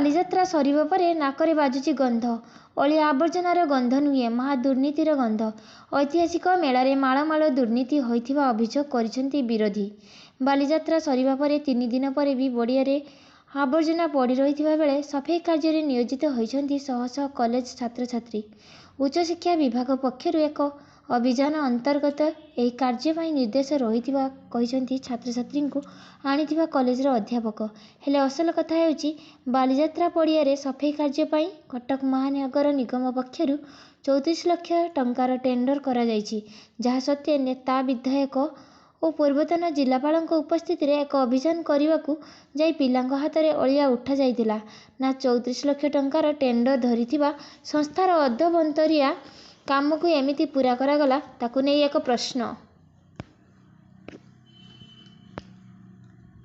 ବାଲିଯାତ୍ରା ସରିବା ପରେ ନାକରେ ବାଜୁଛି ଗନ୍ଧ। ଅଳିଆ ଆବର୍ଜନାର ଗନ୍ଧ ନୁହେଁ, ମହାଦୁର୍ନୀତିର ଗନ୍ଧ। ଐତିହାସିକ ମେଳାରେ ମାଳମାଳ ଦୁର୍ନୀତି ହୋଇଥିବା ଅଭିଯୋଗ କରିଛନ୍ତି ବିରୋଧୀ। ବାଲିଯାତ୍ରା ସରିବା ପରେ 3 ଦିନ ପରେ ବି ପଡ଼ିଆରେ ଆବର୍ଜନା ପଡ଼ି ରହିଥିବା ବେଳେ ସଫେଇ କାର୍ଯ୍ୟରେ ନିୟୋଜିତ ହୋଇଛନ୍ତି ଶହ ଶହ କଲେଜ ଛାତ୍ରଛାତ୍ରୀ। ଉଚ୍ଚଶିକ୍ଷା ବିଭାଗ ପକ୍ଷରୁ ଏକ ଅଭିଯାନ ଅନ୍ତର୍ଗତ ଏହି କାର୍ଯ୍ୟ ପାଇଁ ନିର୍ଦ୍ଦେଶ ରହିଥିବା କହିଛନ୍ତି ଛାତ୍ରଛାତ୍ରୀଙ୍କୁ ଆଣିଥିବା କଲେଜର ଅଧ୍ୟାପକ। ହେଲେ ଅସଲ କଥା ହେଉଛି, ବାଲିଯାତ୍ରା ପଡ଼ିଆରେ ସଫେଇ କାର୍ଯ୍ୟ ପାଇଁ କଟକ ମହାନଗର ନିଗମ ପକ୍ଷରୁ 34 ଲକ୍ଷ ଟଙ୍କାର ଟେଣ୍ଡର କରାଯାଇଛି। ଯାହା ସତ୍ତ୍ୱେ ନେତା, ବିଧାୟକ ଓ ପୂର୍ବତନ ଜିଲ୍ଲାପାଳଙ୍କ ଉପସ୍ଥିତିରେ ଏକ ଅଭିଯାନ କରିବାକୁ ଯାଇ ପିଲାଙ୍କ ହାତରେ ଅଳିଆ ଉଠାଯାଇଥିଲା ନା 34 ଲକ୍ଷ ଟଙ୍କାର ଟେଣ୍ଡର ଧରିଥିବା ସଂସ୍ଥାର ଅଧପନ୍ତରିଆ କାମକୁ ଏମିତି ପୂରା କରାଗଲା, ତାକୁ ନେଇ ଏକ ପ୍ରଶ୍ନ।